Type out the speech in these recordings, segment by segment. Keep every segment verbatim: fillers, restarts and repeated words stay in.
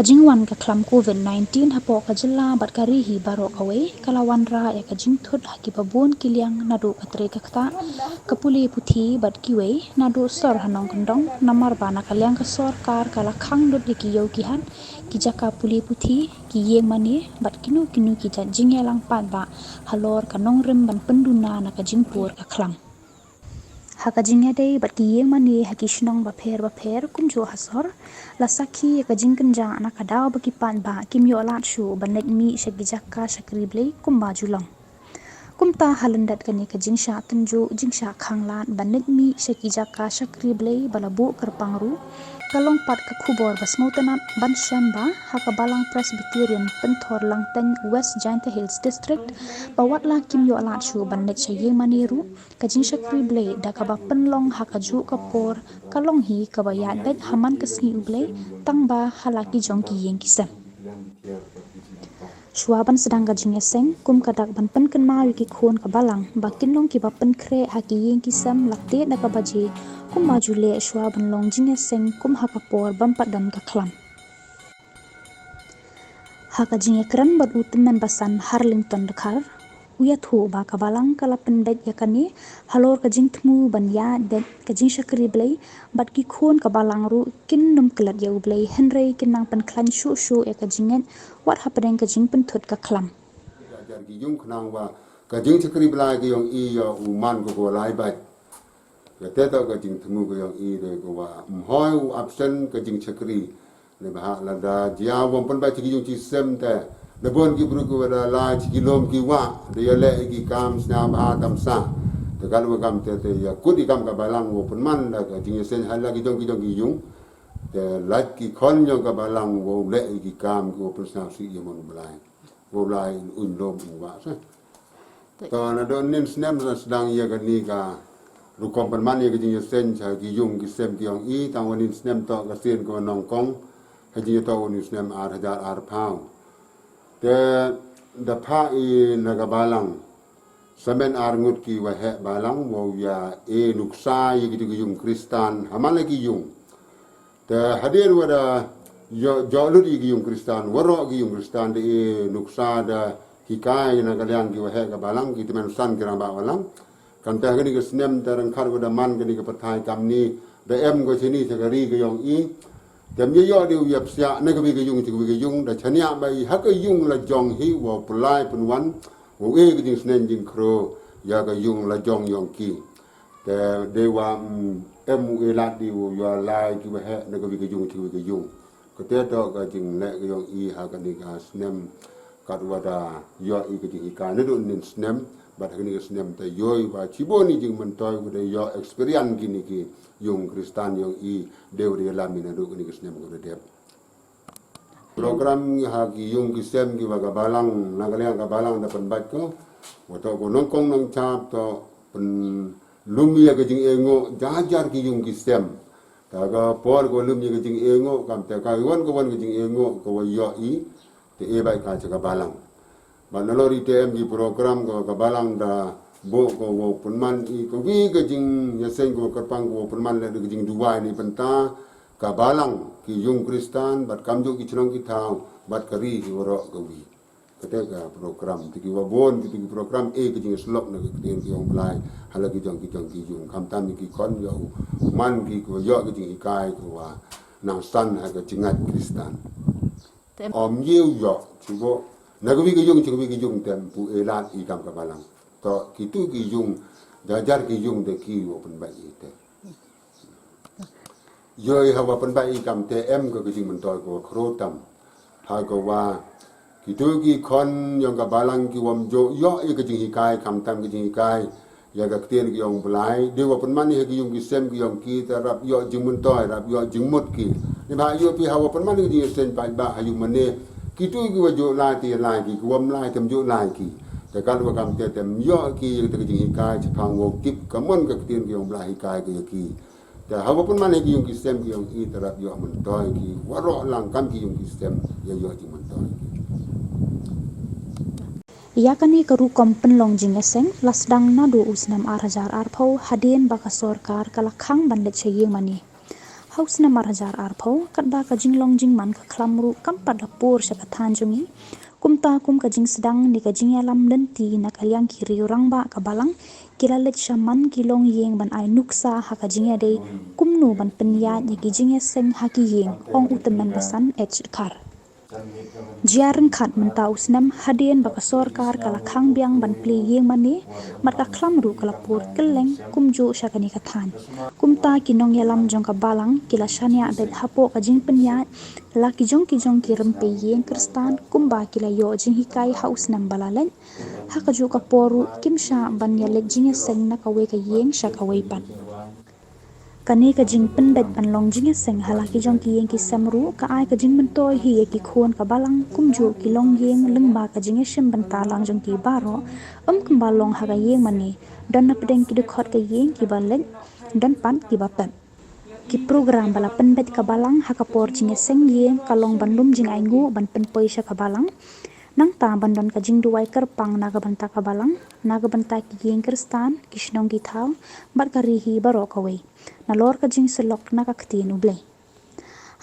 Ka jingwan ka khlam covid nineteen hapoh ka jylla bad ka ri hi baroh kawei ka la wanrah ïa ka jingthut ha kiba bun ki liang, naduh ka trei ka ktah, ka pule puthi bad kiwei, naduh sor ha nongkyndong, namar ba na ka liang ka sorkar ka la khang lut ïa ki ïew ki hat, ki jaka pule puthi, ki ïing mane bad kino kino ki jait jingïalang paidbah halor ka nongrim ban pynduna na ka jingpur ka khlam. Ha ka jingïadei bad ki ïing mane ha ki shnong bapher bapher kumjuh ha sor, la sakhi ïa ka jingkynjah na ka daw ba ki paidbah kim ïoh lad shuh ban leit mih sha ki jaka shakri Blei kumba ju long. Kumta ha lyndet kane ka jingshah tynjuh, jingshah khanglad ban leit mih sha ki jaka shakri Blei ba la buh kyrpang ruh, ka long pat ka khubor ba sngewtynnat ban shem ba ha ka Balang Presbyterian Pynthor Langteiñ, West Jaintia Hills District, ba wat la kim ïoh lad shuh ban leit sha ïing mane ruh, ka jingshakri Blei da kaba pynlong ha kajuh ka por ka long hi kaba ïaid beit ha man ka sngi U Blei, tang ba ha la ki jong ki ïing ki sem. Shuwa ban sdang ka jingïaseng, kum ka dak ban pynkynmaw ïa ki khun ka balang ba kin long kiba pynkhreh ha ki ïing ki sem la tied da ka baje kumba ju leh shuwa ban long jingïaseng kum ha ka por bym pat don ka khlam. Ha ka jingïakren bad u tymmen basan Harlington Dkhar, u ïathuh ba ka balang ka la pynbeit ïa kane halor ka jingthmu ban ïaid beit ka jingshakri Blei, bad ki khun ka balang ruh kin nym klet ïa U Blei, hynrei kin nang pynkhlaiñ shuh shuh ïa ka jingngeit wat hapdeng ka jingpynthut ka khlam. Jar ki ïung khnang ba ka jingshakri Blei ka ïong i ïa u man ko ko lai beit. Kata toh ka jingthmu ka ïong i de ko wa ym hoi u absent ka jingshakri. Ne ba ha lada jia wam pynbeit ki ïung ki sem te, da bun ki briew ki wa da lai ki lum ki wah, da ïaleh ki kam sñiawbha tam sah. Te ka lum kam te, te ïa kut i kam ka balang wa pynman da ka jingïaseng ha la ki jong ki jong ki ïung. Te lait ki khon jong ka balang wa leh ki kam ki wa pynsñiaw sih ïa mon Blai. Wa Blai un lum u wah sah. To naduh nin snem sa sdang ïa kani ka rukom pynman ïa ka jingïaseng sha ki ïung ki sem ki ïong i, tang wa nin snem toh ka sien ka wa nyngkong, ha jingïatoh wa nin snem ar hajar arphaw. Te da phah i na ka balang, samen ar ngut ki waheh balang, wa u ïa e nuksa ïa ki jong ki ïung Kristan ha man la ki ïung. Te hadien wa da ïoh, ïoh lut ïa ki ïung Kristan, waroh ki ïung Kristan da e nuksa da hikai na ka liang ki waheh ka balang, ki tymmen san ki rangbah balang. Kan te ha kani ka snem te ryngkat wa da man kani ka pyrthai kamni, da em ko shini sha ka ri ka ïong i. Te ym ïoh ïoh de u ïa psiah na ka wi ka ïung sha ka wi ka ïung, da shaniah ba i ha ka ïung la jong hi wa pynlai pynwan, wa u e ka jingsneng jingkhro ïa ka ïung la jong ïong ki. Te dei wa, mm, em u e lad di u ïa lai ki waheh na ka wi ka ïung sha ka wi ka ïung. Kata toh ka jingleh ka ïong i ha kani ka snem, kat wa da ïoh i ka jinghikai naduh nin snem, bad ha kani ka snem te ïoh i wa shibun i jingmyntoi wa da ïoh experience kini ki ïung Kristan ïong i, dei wa da ïalam i naduh kani ka snem ka wa da dep. Program ha ki ïung ki sem ki wa ka balang, na ka liang ka balang da pynbeit ko, wa toh ko nyngkong nyngchap toh pynlum ïa ka jingenguh jar jar ki ïung ki sem. Ta ka por ko lum ïa ka jingenguh, kam te ka wan ka wan ka jingenguh ka wa ïoh i, te e bai ka sha ka balang. Bad nalor i te em ki program ka, ka balang da buh ka wa pynman i ka wi ka jingïaseng ka wa kyrpang ka wa pynman leh da ka jingduwai ni bynta ka balang, ki ïung Kristan, bad kamjuh ki chnong ki thaw, bad ka ri hi waroh ka wi. Kata ka program, te ki wa bun, kiti ki program, e ka jingïasyllok na ka ktien ka ïong Blai, ha la ki jong ki jong ki ïung, khamtam ki khon ïa u man ki ka wa ïoh ka jinghikai ka wa nang san ha ka jingngeit Kristan. Te em. Ym ïoh ïoh, chubo. Na ka wi ka ïung, sha ka wi ka ïung te em pu e lad i kam ka balang. To, kitu ki ïung, jar jar ki ïung de ki wa pynbeit i te. Ïoh i ha wa pynbeit i kam te em ka ka jingmyntoi ka wa khro tam. Ha ka wa, kitu ki khon ïong ka balang ki wam ïoh, ïoh i ka jinghikai, khamtam ka jinghikai. Ïa ka ktien ka ïong Blai, dei wa pynman i ha ki ïung ki sem ki ïong ki, te rap ïoh jingmyntoi, rap ïoh jingmut ki. Ni ba ïoh pi ha wa pynman i ka jingïaseng paidbah ha ïung mane, kitu ki wa ïoh lai te ïa lai ki, ki wam lai te ym ïoh lai ki. Te kat wa kam te te ym ïoh ki, ïa te ka jinghikai, shaphang wow tip, ka mon ka ktien ka ïong Blai hikai ka ïa ki. Te ha wa pynman i ki ïung ki sem ki ïong i te rap ïoh myntoi ki, waroh lang kam ki ïung ki sem, ïa ïoh jingmyntoi ki. Ïa kane ka rukom pynlong jingïaseng, la sdang naduh u snem ar hajar arphaw, hadien ba ka sorkar ka la khang ban leit sha ïing mane. Ha u snem ar hajar arphew, katba ka jinglong jingman ka khlam ruh kam pat da pur sha ka thaiñ jong ngi, kumta kum ka jingsdang ne ka jingïalam lynti na ka liang ki riew rangbah ka balang, ki la leit shaman ki longïing ban ai nuksa ha ka jingïadei kumno ban pynïaid ïa ki jingïaseng ha ki ïing, ong u tymmen basan H Dkhar. Jia ryngkat mynta u snem hadien ba ka sorkar ka la khang biang ban plie ïing mane, bad ka khlam ruh ka la pur kylleng kumjuh sha kane ka thaiñ. Kumta ki nongïalam jong ka balang ki la shaniah beit hapoh ka jingpynïaid la ki jong ki jong ki rympei ïing Khristan, kumba ki la ïoh jinghikai ha u snem ba la leit. Ha kajuh ka por ruh kim shah ban ïaleit jingïaseng na kawei ka ïing sha kawei pat. Kane ka jingpynbeit ban long jingïaseng ha la ki jong ki ïing ki sem ruh ka ai ka jingmyntoi hi ïa ki khun ka balang, kumjuh ki longïing, lyngba ka jingïashim bynta lang jong ki baroh, ym kumba long ha ka ïing mane, don na pdeng ki dkhot ka ïing kiba leit, don pat kiba pep. Ki program ba la pynbeit ka balang ha ka por jingïaseng ïing ka long ban lum jingainguh ban pynpoi sha ka balang. Nangta ban don ka jingduwai kyrpang na ka bynta ka balang, na ka bynta ki ïing Khristan, ki shnong ki thaw, bad ka ri hi baroh kawei, nalor ka jingsyllok na ka ktien U Blei.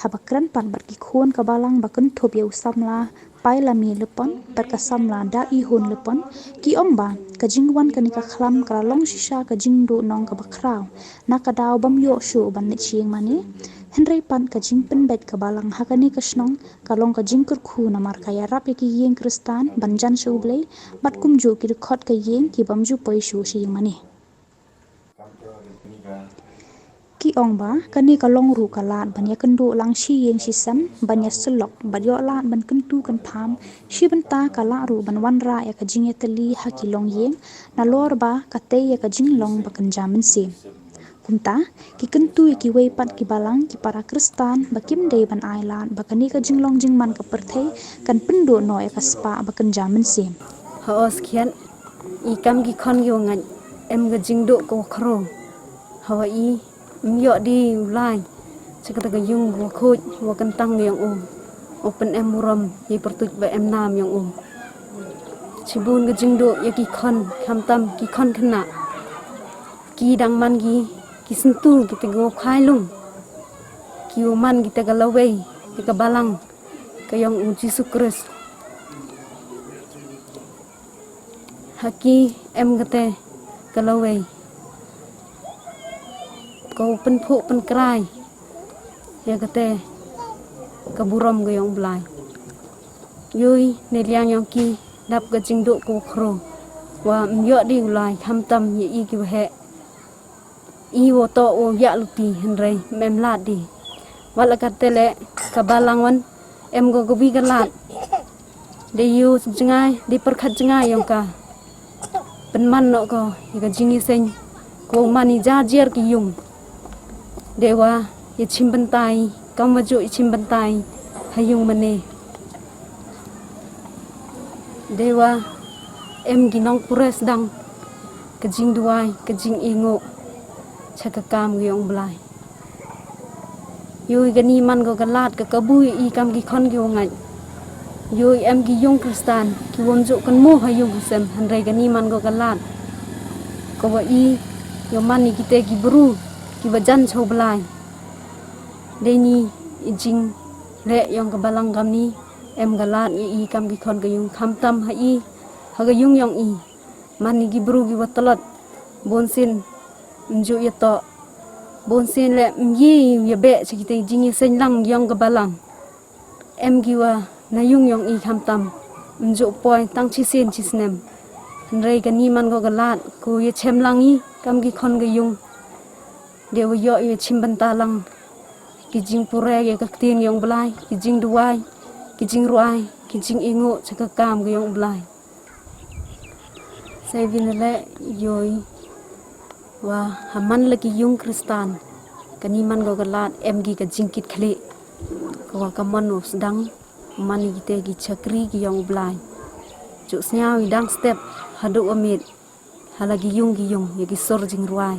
Haba kren pat bad ki khun ka balang ba kynthup ïa u samla Pailami Lypon bad ka samla Daihun Lypon, ki ong ba ka jingwan kane ka khlam ka la long shisha ka jingduhnong kaba khraw na ka daw bym ïoh shuh ban leit sha ïing mane. Hynrei pat ka jingpynbeit ka balang ha kane ka shnong ka long ka jingkyrkhu namar ka ïarap ïa ki ïing Khristan ban jan sha U Blei, bad kumjuh ki dkhot ka ïing ki bym ju poi shuh sha ïing mane. Ki ong ba kane ka long ruh ka lad ban ïakynduh lang shi ïing shi sem, ban ïasyllok bad ïoh lad ban kyntu kynpham. Shi bynta ka lah ruh ban wanrah ïa ka jingïatylli ha ki longïing, nalor ba ka tei ïa ka jinglong ba kynja mynsiem. Kumta, ki kyntu ïa kiwei pat ki balang ki para Khristan ba kim dei ban ai lad ba kane ka jinglong jingman ka pyrthei kan pynduh noh ïa ka spah ba kynja mynsiem. Hooid, skhiat, i kam ki khon ki wa ngeit, em ka jingduh ka wa khraw. Hawa i, ym ïoh de u lai sha kata ka ïung wa khuid wa kyntang ïong u, u pynem burom ïa i pyrtuit ba em nam ïong u. Shibun ka jingduh ïa ki khon, khamtam ki khon khynnah, ki dang man ki, ki syntu kita ki wa khraw lung, ki wa man kita ka lawei ïa ka balang ka ïong u Jisu Khrist. Ha ki em kata ka lawei ka wa pynphuh pynkrai ïa kata ka burom ka ïong u Blai. Ïoh i, na liang ïong ki dap ka jingduh ka wa khraw, wa ym ïoh de u lai, khamtam ïa i ki wa heh, i wa toh wa ïaid luti, hynrei ym em lad de. Wat la kata leh, ka balang wan em ko kawi ka lad. Dei ïoh suk jngai, dei pyrkhat jngai ïong ka. Pynman noh ko ïa ka jingïaseng ka wa man i jar jar ki ïung. Dei wa ïa chim bynta i kam wa ju ïa chim bynta i ha ïung mane. Dei wa em ki nongpyrshang ka jingduwai, ka jingainguh sha ka kam ka ïong u Blai. Ïoh i, kani man ko ka lad ka kabu ïa i kam ki khon ki wa ngeit. Ïoh i, em ki ïung Khristan ki wam ju kynmaw ha ïung ha sem, hynrei kani man ko ka lad ka wa i ïa man i kita ki bru ki wa jan sha u Blai. Dei ni i jingleh ïong ka balang kamni, em ka lad ïa i kam ki khon ka ïung, khamtam ha i, ha ka ïung ïong i. Man i ki bru ki wa tlot, bun sien ym ju ïa toh, bun sien leh ym ïa ïa beh sha kita ki jingïaseng lang ïong ka balang. Em ki wa na ïung ïong i, khamtam ym ju poi tang shisien shisnem. Hynrei kani man ko ka lad ka wa ïa chem lang i kam ki khon ka ïung. Dei wa ïoh ïa chim bynta lang ki jingpule ïa ka ktien ïong u Blai, ki jingduwai, ki jingrwai, ki jingainguh sha ka kam ka ïong u Blai. Sa ïa win leh ïoh i, wa ha man la ki ïung Khristan, kani man ko ka lad em ki ka jingkitkhlieh ka wa ka mon wa sdang, man i kita ki shakri ki ïong u Blai. Ju sñiaw i dang step haduh wa miet ha la ki ïung ki ïung ïa ki sur jingrwai,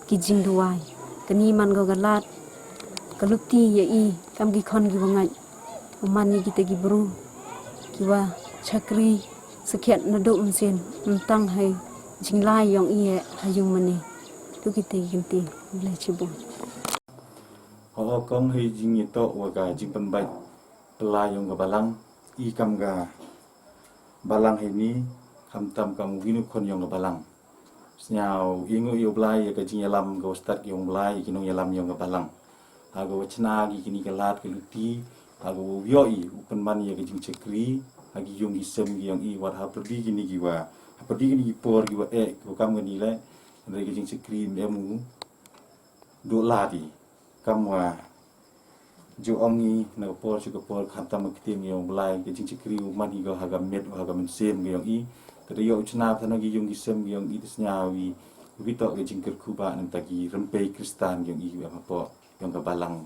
ki jingduwai. Kani man ko ka lad ka lupti ïa i kam ki khon ki wa ngeit, u man i kita ki bru ki wa shakri sakhiat naduh mynsiem, ym tang ha i jinglai ïong i ha ïung mane. Tu kita ki kynti. Khublei shibun. Ho kong hei jingïatoh wa ka jingpynbeit pla yong ka balang, i kam ka balang hei ni, khamtam kam winu khon yong ka balang. Sñiaw i ngu i u Blai ya ka jingïalam ka wa stad ki yong Blai, ki nongïalam yong ka balang. Ha ka wa chna ki kini ka lad ka luti, ha ka wa u yoh i u pynman ya ka jingchakri ha ki yung ki sem ki yong i, wat ha pyrdi kini ki wa, ha pyrdi kini ki por ki wa eh, ki wa kam kani le, hynrei ka jingchakri em em u duh lad i. Kam wa ju ong i na ka por sha ka por, khamtam ka ktien yong Blai, ka jingchakri u man i ko ha ka met, ha ka mynsiem ki yong i. Te da yoh u chna than ha ki yung ki sem ki yong i, te sñiaw i wi toh ka jingkyrkhu ba nangta ki rympei Kristan ki yong i, ki em hapoh yong ka balang,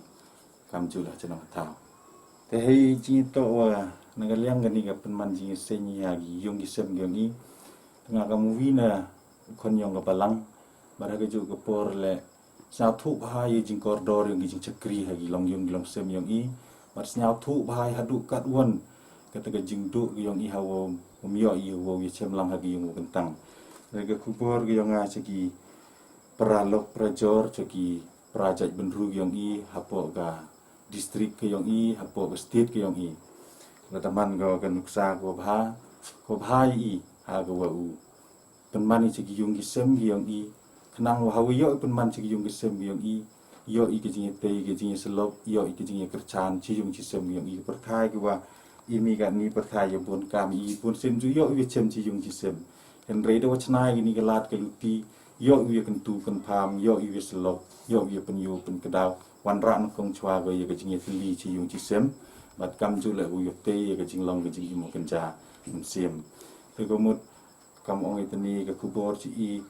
kam ju la chnong thaw. Te hei jingïatoh wa na ka liang kani ka pynman jingïaseng ha ki yung ki sem ki yong i. Te nga kam wi na khon yong ka balang, bad ha ka ju ka por le sñiaw thuh bha ya jingkordor yong ki jingchakri ha ki long yung ki long sem yong i. Bad sñiaw thuh bha ya haduh katwon kata ka jingduh ki yong i ha wa um yoh i wa u ya chem lang ha ki yung wa kyntang. Re ka khubor ki yong nga cha ki para lok para jor, cha ki para jaitbynriew ki yong i hapoh ka district ki yong i, hapoh ka state ki yong i. Lada man ka ka nuksa ko bha, ko bha i ha ka wa u pynman i cha ki yung ki sem ki yong i. Khnang wa ha wa yoh i pynman cha ki yung ki sem ki yong i, yoh i ka jingïatei, ka jingïasyllok, yoh i ka jingïakyrchan cha yung chi sem ki yong i. Pyrthai ki wa i mi ka ni pyrthai ya bun kam i bun sem ju yoh i wa chem cha yung chi sem. Hynrei da wa chna i kini ka lad ka luti, yoh i wa kyntu kynpham, yoh i wa syllok, yoh i wa pynïoh pynkdaw, wanrah nyngkong chwa ko ya ka jingïatylli cha yung chi sem. Bad kam ju le u yoh tei ya ka jinglong ka jingim wa kynja mynsiem. Te ko mut kam ong i tani ka khubor chi i,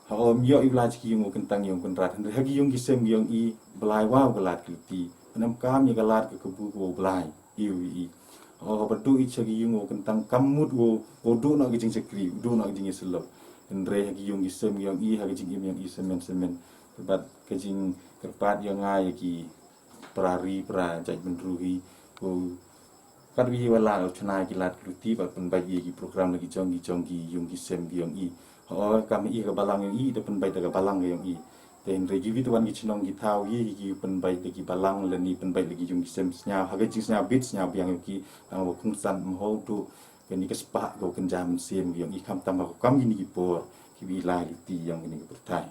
ha um yoh i Blai cha ki yung wa kyntang yung kynrad, hynrei ha ki yung ki sem ki yong i Blai wa u ka lad ka luti. Pynemkam ya ka lad ka kabu ko Blai i u i. Ho ha ba duh i cha ki yung wa kyntang kam mut wa u duh na ka jingchakri, u duh na ka jingïasyllok. Hynrei ha ki yung ki sem ki yong i, ha ka jingim yong i semen semen. Bad ka jingkyrpad yong nga ya ki para ri para jaitbynriew hi, ko kat wi wa la u chna ki lad ki luti bad pynbeit ya ki program la ki jong ki jong ki yung ki sem ki yong i. Ho kam i ka balang yong i, da pynbeit da ka balang yong i. Te hynrei ki wi twan ki chnong ki thaw i ki pynbeit da ki balang lani pynbeit da ki yung ki sem, sñiaw ha ka jingsñiaw bit sñiaw biang yong ki, tang wa kongsan mho duh kani ka spah ko kynja mynsiem ki yong i, khamtam ha ko kam kini ki por ki wi lai luti yong kani ka pyrthai.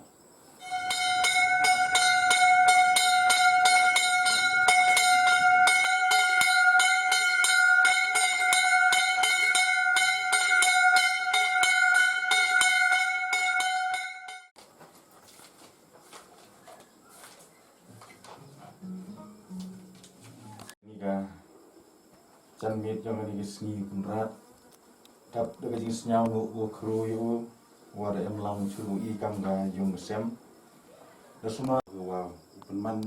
Ni ka jan miet yong kani ka sngi kynrad, dap da ka jingsñiaw nguh u khru yu u, wa da em lang churu i kam ka yung ka sem. Da sumar wa u pynman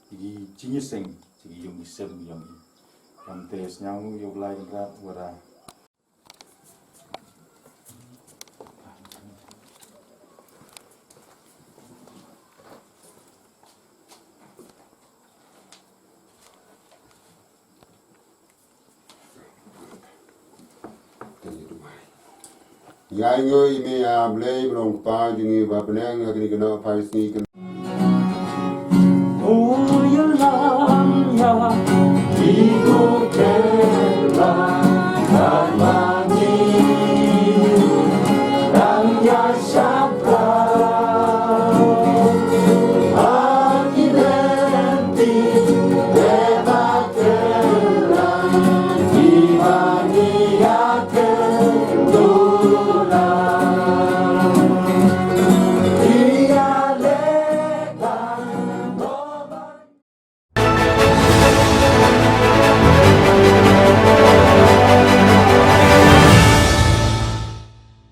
ki jingïaseng cha ki yung ki sem yong i. Kam te sñiaw nguh yu Blai kynrad wa da Ïa ngi ïa me ïa Blei Blong Kpa jong ngi ba bneng ha kini kino phai sngi.